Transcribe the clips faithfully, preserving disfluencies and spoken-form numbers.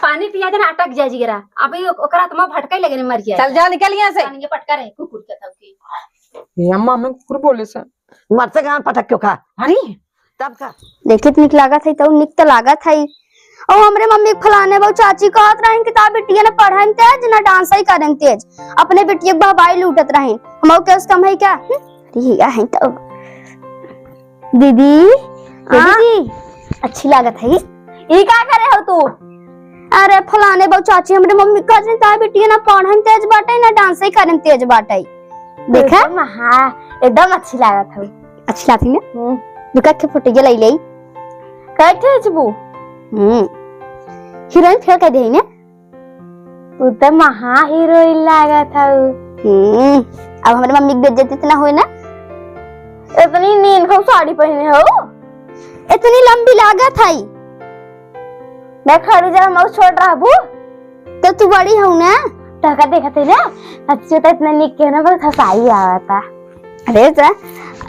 पानी पिया देना, अटक जाए जिगरा। अभी ओक-, ओकरा आत्मा भटके लगे ने, मर जाए। चल जा, निकल यहाँ से। पानी के पटका रहे कुकुर के तब की। ये अम्मा, हमें कुकुर बोले से। मर से गान पटक क्यों खा? अरे, तब का? देखित निक लागत है, तो निक तो लागत है। और हमरे मम्मी के फलाने बाऊ चाची कहत रहिन कि ता बिटिया ना पढ़े में तेज, ना डांस ही करे में तेज। अपने बिटिया के बहबाई लूटत रहिन। हम के उसका हम है क्या? हम्म, ठीक है तो। दीदी, ए हाँ? दीदी, अच्छी लागत है। ई का करे हो तू? अरे फलाने बाऊ चाची, हमरे मम्मी कहत रहिन ता बिटिया ना पढ़े में तेज बाटे, ना डांस ही करे में तेज बाटे। देखा? एकदम, हाँ, एकदम अच्छी लागत हो। अच्छी लागत है ना? हम्म। रुका के फोटो ये ले ले। कैसे हजबू? हम्म। हीरोइन फेल कर दे ना? तू तो महा हीरोइन लागत हऊ। हम्म। अब हमरे मम्मी की बेइज्जती इतना होई ना? इतनी नीन को साड़ी पहने हो? इतनी लंबी लागत है। मैं खड़ी जब मैं छोट रहबू। तो तू बड़ी हऊ ना? टका देखत है ना? अच्छी तो इतना निक के ना, बस हंसाई आवता। अरे जा,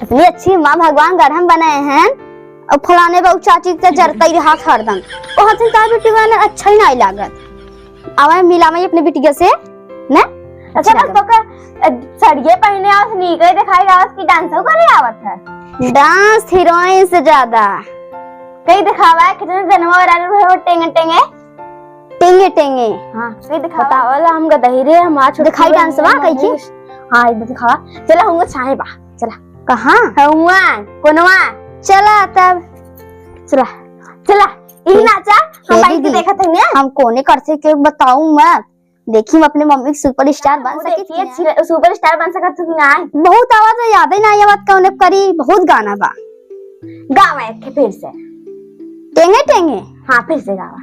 इतनी अच्छी माँ भगवान गढ़म बनाए हैं, और फलाने बाऊ चाची के जरता ही हाथ हरदम। वो हथिन ता बिटिया ना अच्छा ही नहीं लागत। आवे मिलावे अपने बिटिया से, ना? अच्छा, अच्छा बस लागत। तो का, अ, सड़िए पहने आवत, नीक ही दिखाई आवत कि डांस करे आवत है? डांस हीरोइन से ज्यादा। कहीं दिखावा है, कितने जनवा और आलू है वो टेंगे टेंगे। टेंगे टेंगे। हाँ, ये दिखावा। बतावला हम गदही रे, हम आज छुट्टी दिखाई पे डांसवा हैं, कैसे? हाँ, इधर दिखावा। चला, हुआ छाए बा। चला। कहाँ? हुआ, कोनवा। चला तब। चला। चला। ई ए, नाचा, हम ए बाइक दीदी, देखत हई ने। हम कोने करते के बताऊ मत। देखी, हम अपने मम्मी के सुपरस्टार बन हाँ, सकी देखिए, थी। अच्छी सुपरस्टार बन सकत हूँ कि ना? बहुत आवाज है, याद ही ना आवत कौने करी, बहुत गाना बा। गावा एक ठे फिर से। टेंगे टेंगे। हाँ, फिर से गावा।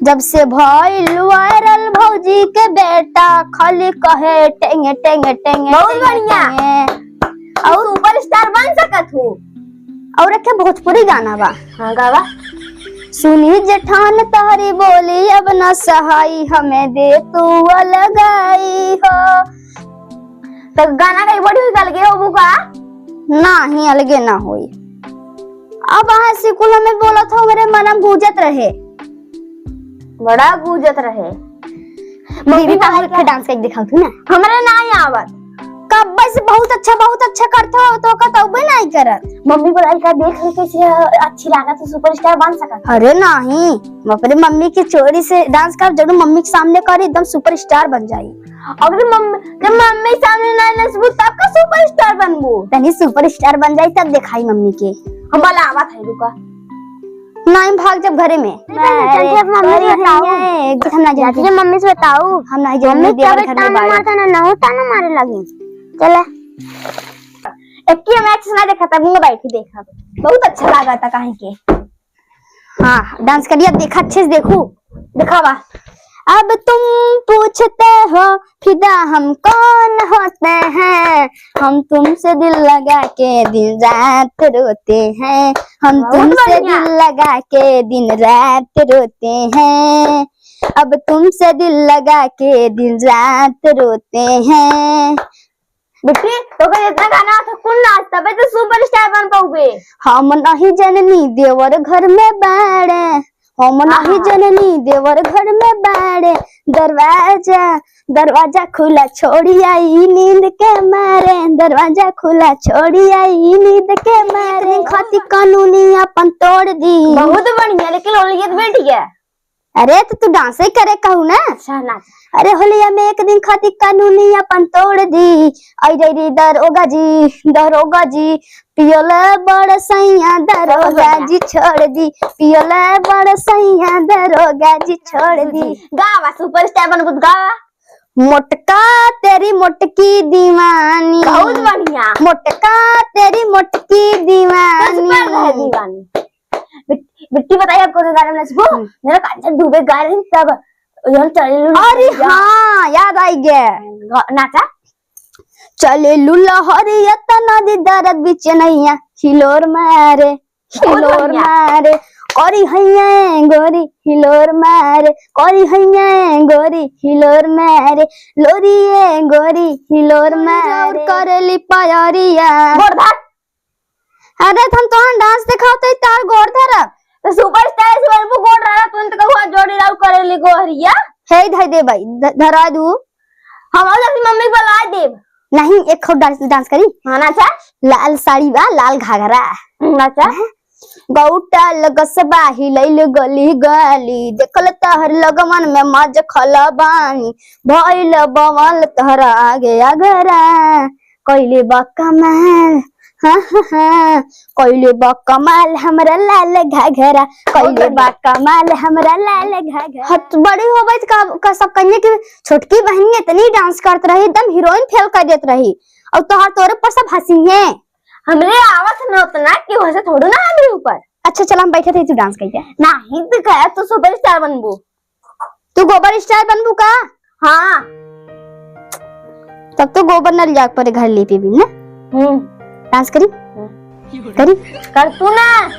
जब से भइल वायरल भौजी के बेटा, खाली कहे टेंगे, टेंगे, टेंगे, बहुत टेंगे, बढ़िया। टेंगे। और सुपरस्टार बन सकत हूँ। और एक ठे भोजपुरी गाना बा। हाँ, गावा। सुनी जेठान तहरी बोली अब न सहाई, हमें दे तू अलगाई हो। तो गाना कहीं बड़ी हुई अलगे होबू का? नाही, अलगे ना होई। अब अहाँ स्कूल में बोलत हो, मेरे मन में गूंजत रहे। बड़ा गूंजत रहे। दीदी, मम्मी तो बोलाई एक का? डांस करके दिखाओ तू ना। हमरे नाही आवत। कब्बे से बहुत अच्छा, बहुत अच्छा करत हो, तो का तौबे नाही करत। मम्मी बोलाई का देख ले कैसे अच्छी लागत है, सुपरस्टार बन सकत। अरे नाही, अपने मम्मी की चोरी से डांस कर, जरूर मम्मी के सामने कर, एकदम सुपरस्टार बन जाई। अगर मम्मी, जब मम्मी सामने ना नचबू, तब का सुपरस्टार बनबू? तनी सुपरस्टार बन जाई, तब दिखाई मम्मी के। हम बोला आवत है, रुका। नाही, भाग जब घरे में। चल, चल, चल, मम्मी से बताऊ। एक हम ना जाती। मम्मी से बताऊ। हम नाही जाती, मम्मी देवर तबे घर में ताना बाड़े। मारता ना, ना हो ताना मारे लगी। चला। एक ही हम एक्स ना देखा था, मुंह बैठी देखा। बहुत अच्छा लगा था काहे के। हाँ, डांस करिए, अब देखा, अच्छे से देखू, दिखावा। अब तुम पूछते हो फिदा हम कौन होते हैं, हम तुमसे दिल लगा के दिन रात रोते हैं, हम बहुत तुमसे बढ़िया। दिल लगा के दिन रात रोते हैं, अब तुमसे दिल लगा के दिन रात रोते हैं। बिट्टी, तोके जितना गाना आता कुल नाच, तबे तो सुपरस्टार बन पाउबे। हम नहीं जननी देवर घर में बाड़े, हम नहीं आहा। जननी देवर घर में बाड़े, दरवाजा, दरवाजा खुला छोड़ी आई नींद के मारे, दरवाजा खुला छोड़ी आई नींद के मारे। एक दिन खाती कानूनी अपन तोड़ दी। बहुत बढ़िया, लेकिन ओलियत बैठ गया। अरे तो तू डांस ही करे कहू ना। अच्छा, नाच। अरे होलिया में एक दिन खातिर कानूनी अपन तोड़ दी। आई रे रे दरोगा जी, दरोगा जी, पियोले बड़ सैया दरोगा जी छोड़ दी, पियोले बड़ सैया दरोगा जी छोड़ दी। गावा, सुपरस्टार बनबू त गावा। मोटका तेरी मोटकी दीवानी। बहुत बढ़िया। मोटका तेरी मोटकी दीवानी। बस कर रहे दीवानी। बिट-, बिट्टी बताइए, आप कौन गाने में नाचबो? हम्म। मेरा कांचन दुबे गा रहे तब, यार, चले लूलू अरे हरिया। हाँ, याद आई गे। गा-, नाचा। चले लूलू हरिया तना दी दर्द बीच नैया, हिलोर मारे, बहुत हिलोर बढ़िया। मारे, करी हैया गोरी, हिलोर मारे, करी हैया गोरी, हिलोर मारे, लोरिए गोरी, हिलोर मारे। और करेली पायरिया। गोड़ धर। अरे, त हम तोहन डांस देखावत हई, तार गोड़ धरब। तो superstar से बनबू गोड़ रहा, तुम तो कहू जोड़ी राउ करे ली गोहरिया। हे धई दे भाई, ध-, धरा दू। हम और अपनी मम्मी को बुला देब। नहीं, एक और डांस, डांस करी। हाँ, नाचा। लाल साड़ी बा, लाल घाघरा। नाचा। हैं? गौटा लगस बा हिलैल गली गली, देखल तहर लगमन में मज खल बानी, भइल बवाल तहर आगे अगरा, कइले बा कमाल, हाँ, हाँ, हाँ, कइले बा कमाल हमरा लाल घाघरा, कइले बा कमाल हमरा लाल घाघरा। हत बड़ी हो गई का, का सब कहिए कि छोटकी बहन इतनी डांस करत रही, एकदम हीरोइन फेल कर देत रही, और तोहर तोरे पर सब हंसी है। हमरे आवत न उतना कि वैसे थोड़ू ना हमरे ऊपर। अच्छा चल हम बैठे थे, तू डांस कइके। नहीं, तू कहे तू superstar बनबू। तू गोबर स्टार बनबू का? हाँ। तब तो गोबर न ले जाके पड़े घर ले पे भी ना। हम्म। डांस करी? हम्म। करी? कर तू ना।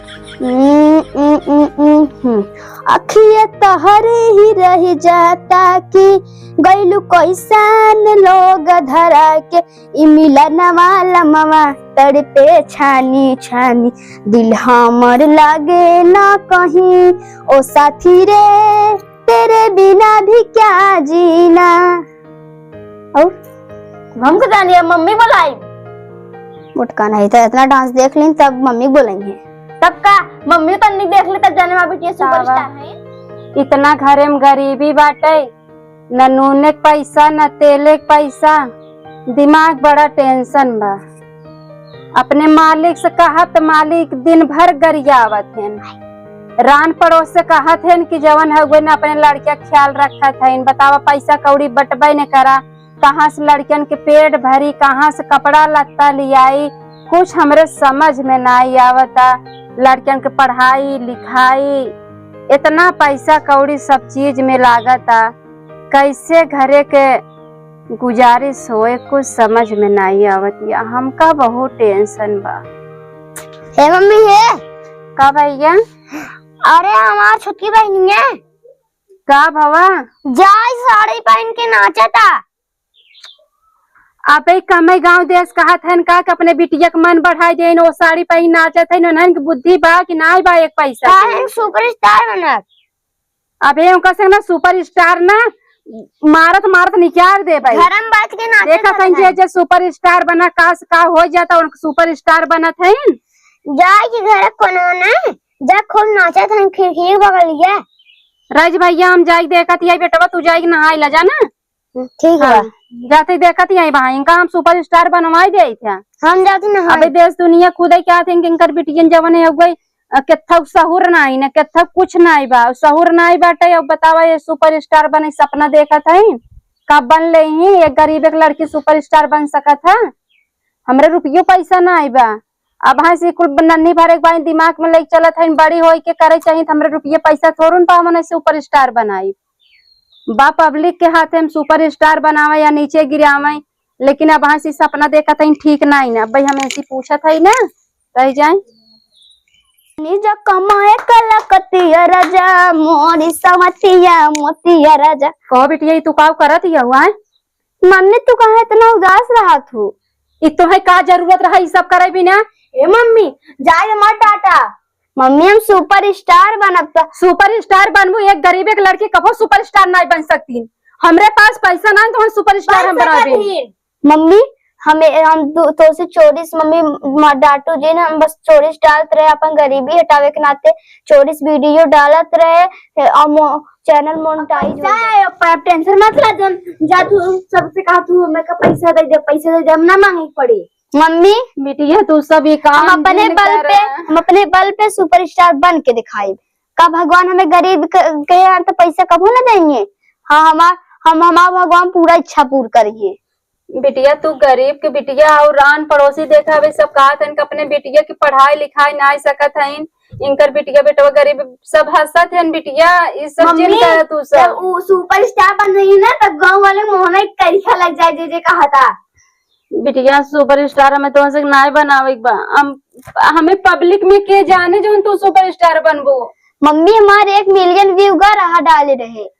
हम्म, हम्म, हम्म, हम्म, हम्म। अखिया तोहरे ही रह जाता कि गइलू कैसन लोग धरा के, ई मिलन वाला मवा तड़पे छानी छानी, दिल हमर लागे ना कहीं, ओ साथी रे, तेरे बिना भी क्या जीना। और? हम का जानिए, मम्मी बुलाई। मोटका नहीं तो इतना डांस देख लीन, तब मम्मी बोलेंगे। तब का, मम्मी तो नहीं देख ली, तब जाने मा बिटिया superstar है। इतना घरे में गरीबी बाटे, न नूने के पैसा, न तेले के पैसा, दिमाग बड़ा tension बा। अपने मालिक से कहत, मालिक दिन भर गरियावत हन। रान पड़ोस से कहत हन कि जवन हउवे न अपने लड़किया के ख्याल रखत हइन। बतावा, पैसा कौड़ी बटबे न करा, कहाँ से लड़कियन के पेट भरी, कहाँ से कपड़ा लत्ता लियाई, कुछ हमरे समझ में नाई आवता। लड़कियन के पढ़ाई लिखाई, इतना पैसा कौड़ी सब चीज में लागता। कैसे घरे के गुजारिश होए, कुछ समझ में नाई आवत या, हमका बहुत tension बा। हे मम्मी, हे। का भैया? अरे, हमार छोटकी बहिनिया। का भवा? जाई साड़ी पहन के नाचता। अबे कमे गाँव देश कहत हन का कि अपने बिटिया के मन बढ़ाई देन, ओ साड़ी पहन नाचत हन, उन्हन के बुद्धि बा कि नाई बा एक पैसा के? काहे superstar बनत? अबे उनका से ना superstar ना मारत मारत निकाल दे भाई। घर में बैठ के नाचे देखत हन जे, जे superstar बना का से का हो जाता, उनका superstar बनत हन। जाए के घर कोनो ना, जा खूब नाचत हन खिड़की बगलिया। राज भैया हम जाए देखत ही, बेटवा तू जाए नहाए ला जाना। ठीक बा। हाँ, जाते देखत ही भाई, इनका हम superstar बनवाई दे थे। हम जाते नहाए। अबे देश दुनिया खुदे क्या थे, इनकर बिटियन जवन है, अ, केथक सहूर नाई न, केथक कुछ नाई बा, सहूर नाई बाटे। अब बतावा, ये superstar बने सपना देखत हई, कब बन लेही? एक गरीब एक लड़की superstar बन सकत है? हमरे रुपयो पैसा नाई बा। अब हाँ से कुल नन्ही भरे के बाई दिमाग में लेके चलत हई, बड़ी होई के करे चाहिए, तो हमरे रुपये पैसा थोड़ू न पावन ऐसे superstar बनाई। बा public के हाथे हम superstar बनावे या नीचे गिरावे, लेकिन अब हाँ से सपना देखत हई ठीक नाई ना। अब भाई हम ऐसे पूछत हई ना, रह जाए। निज कमाए कलकतिया राजा, मोरी समतिया मोतिया राजा। कहो बिटिया, ई तू काव करत हिया हुआ है? मम्मी, तू काहे इतना उदास रहत हू? ई तोहे का जरूरत रहा ई सब करे बिना? ए मम्मी, जाए मत डांटा। मम्मी, हम superstar बनब त। Superstar बनबू? एक गरीब एक लड़की कबो superstar नाई बन सकती। हमरे पास पैसा ना है तो हम superstar बन हम बनाबे। सकत ही। मम्मी, हमें, हम दो, तो से चोरी से मम्मी म-, डांटू जी ने, हम बस चोरी से डालत रहे, अपन गरीबी हटावे के नाते चोरी से video डालत रहे, ए, और मो-, channel monetize हो पैसा जाए। है, पर आप tension मत ला, जन जा तू सबसे कहा, तू हमें का पैसा दे दे, पैसा दे दे, हम ना मांगे के पड़ी। मम्मी, बिटिया तू सब ये काम हम अपने जिन बल करा। पे, हम अपने बल पे superstar बन के दिखाई। का भगवान हमें गरीब क-, के यहाँ तो पैसा कबो ना देंगे? हाँ, हमार, हम, हमार भगवान पूरा इच्छा पूर करिए। बिटिया, तू गरीब के बिटिया और रान पड़ोसी देखा, अबे सब कहत हन कि अपने बिटिया की पढ़ाई लिखाई नाई सकत हइन, इनकर बिटिया बेटवा गरीब, सब हंसत हन। बिटिया, ई सब जिन मम्मी, करा तू सब। जब उ superstar बन रही ना, तब गांव वाले मोहना एक करिया लग जाए, जे जे कहा था। बिटिया, superstar हमें तो से नाई बनावे के बा। हम, हमें public में के जाने जौन तू superstar बनबो। मम्मी, हमारे एक million view का रहा डाले रहे।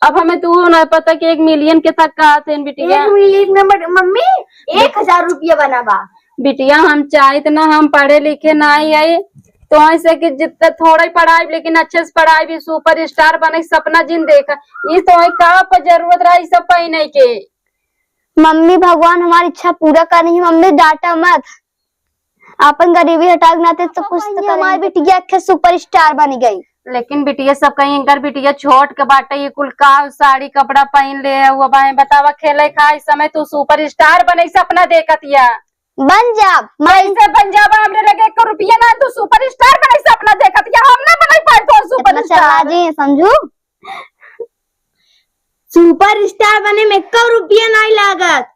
अब हमें तू ना पता कि एक million के तक का आते हैं बिटिया। एक million में बड़-, मम्मी, एक हजार रुपया बना बा। बिटिया, हम चाहित ना, हम पढ़े लिखे नाई है, तो ऐसे कि जितना थोड़ा ही पढ़ाई, लेकिन अच्छे से पढ़ाई भी, सुपरस्टार बने के सपना जिन देखा। ई तो है का पर जरूरत रहा ई सब पहने के? मम्मी, भगवान हमारी इच्छा पूरा करनी है मम्मी, डांटा मत। आपन गरीबी हटावे के नाते तो कुछ तो करेंगे। हमारी बिटिया के सुपरस्टार बन गई। लेकिन बिटिया सब कहीं, इनकर बिटिया छोट के बाटे, ये कुल का साड़ी कपड़ा पहन ले हुआ बाहे। बतावा, खेले खाए समय तू सुपरस्टार बने सपना देखत या। बन जाब, माई। कैसे बन जाबा? हमरे लगे एक रुपया ना, तू सुपरस्टार बने सपना देखत या। हम ना बने पाए तो इतना सुपरस्टार। चला जी, समझू? सुपरस्टार बने में एको रुपया नहीं लागत।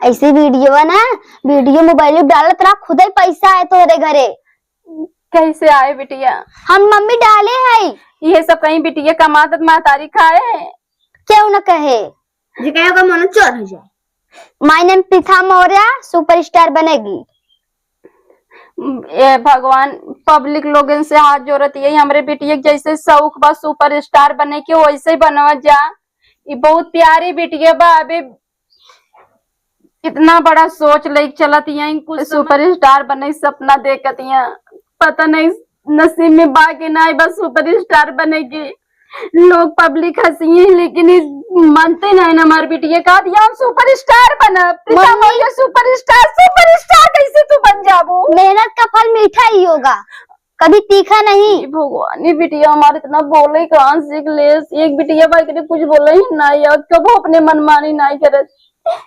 ऐसे वीडियो ना, वीडियो मोबाइल में डालत रहा, खुदे पैसा आए तोहरे घरे। कैसे आए बिटिया? हम मम्मी डाले है। ये सब कहीं बिटिया कमात महतारी खाए। क्यों न कहे? जे कहे ओकर मन चोर हो जाए। My name पृथा मौर्य, सुपरस्टार बनेगी। ए भगवान, पब्लिक लोगन से हाथ जोड़त, यही हमरे बिटिया के जैसे शौक बा सुपरस्टार बने के, वैसे ही बनवा जा। ई बहुत प्यारी बिटिया बा। अबे कितना बड़ा सोच लेके चलत, यही कुछ सुपरस्टार बने के सपना देखत, यहाँ पता नहीं नसीब में बा कि नहीं, बस सुपरस्टार बने के। लोग पब्लिक हंसी है, लेकिन ई मानते नहीं ना हमार बिटिया। कहा दिया हम सुपरस्टार बनब, पृथा मम्मी। मौर्य सुपरस्टार, सुपरस्टार कैसे तू बन जाबू? मेहनत का फल मीठा ही होगा, कभी तीखा नहीं। ए भगवान, ये बिटिया हमार इतना बोले कहाँ सीख ले? एक बिटिया बा, एकरे कुछ बोले ही नहीं, और कबो अपने मनमानी नहीं करत।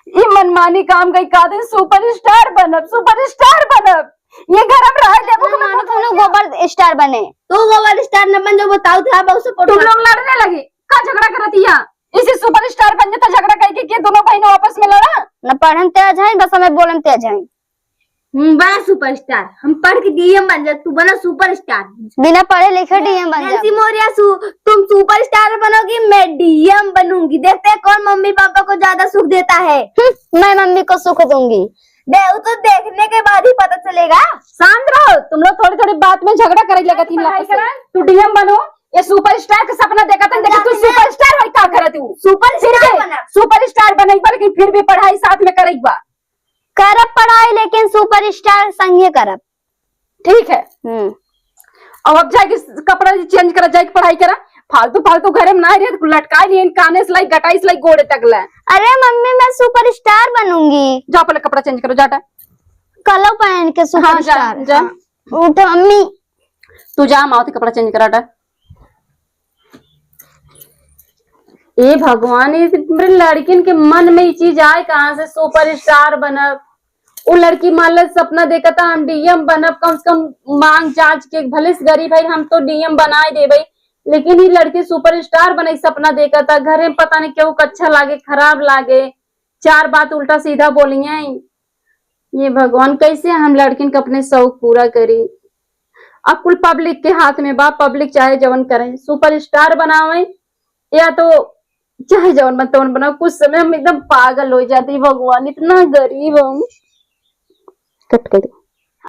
ये मनमानी काम कई का दिन सुपरस्टार बनब, सुपरस्टार बनब। ये घर हम रह लेबो ना कि मानो तुम लोग गोबर स्टार बने। तू गोबर स्टार न बन जो, बताओ था बहुत सपोर्ट तुम कर। लोग लड़ने लगी, का झगड़ा करत हिया? इसी सुपरस्टार बन जाता, झगड़ा करके के दोनों बहनों आपस में लड़ा। न पढ़न तेज है, बस हमें बोलन तेज है। हम्म, बड़ा सुपरस्टार। हम पढ़ के डीएम बन जा, तू बना सुपरस्टार। बिना पढ़े लिखे डीएम बन जा। नैन्सी मौर्य सु-, तुम सुपरस्टार बनोगी, मैं डीएम बनूंगी। देखते हैं कौन मम्मी पापा को ज्यादा सुख देता है। हम्म, मैं मम्मी को सुख दूंगी। दे, वो तो देखने के बाद ही पता चलेगा। शांत रहो तुम लोग, थोड़ी थोड़ी बात में झगड़ा करे लगा तीन लाख पढ़ाई से। करा, तू डीएम बनो, ये सुपरस्टार का सपना देखा था, लेकिन तू सुपरस्टार है, का करत हूँ? सुपरस्टार फिर भी बना। सुपरस्टार बने एक बार, लेकिन फिर भी पढ़ाई साथ में करे एक बार। करब पढ़ाई, लेकिन सुपरस्टार संगे करब। ठीक है। हम्म। अब, अब जाके कपड़ा चेंज करा, जाके पढ़ाई करा। फालतू, फालतू घरे में ना रहे, लटकाई लिए काने से लाई, गटाई से लाई, गोड़े तक ले। अरे मम्मी, मैं सुपरस्टार बनूंगी। जा पहले कपड़ा चेंज करो, जाटा। कलो पहन के हाँ, जा, सुपरस्टार। जा। हाँ। उठ मम्मी। तू जा, माँ के कपड़ा चेंज करा, जा। ए भगवान, ये हमरे लड़किन के मन में ये चीज आए कहाँ से, सुपरस्टार बनब? वो लड़की मान ले सपना देखा था हम डीएम बनब, कम से कम मांग जांच के, भले से गरीब है हम तो डीएम बनाए देबे, लेकिन ये लड़की सुपरस्टार बने के सपना देखा था। घरे में पता नहीं केहू के अच्छा लागे, खराब लागे, चार बात उल्टा सीधा बोलिए। ये भगवान, कैसे हम लड़किन के अपने शौक पूरा करी? अब कुल पब्लिक के हाथ में बा, पब्लिक चाहे जवन करे, सुपरस्टार बनावे या तो चाहे जवन बन तवन बनावे। कुछ समय हम एकदम पागल हो जाती, भगवान, इतना गरीब हम। कट कर दे।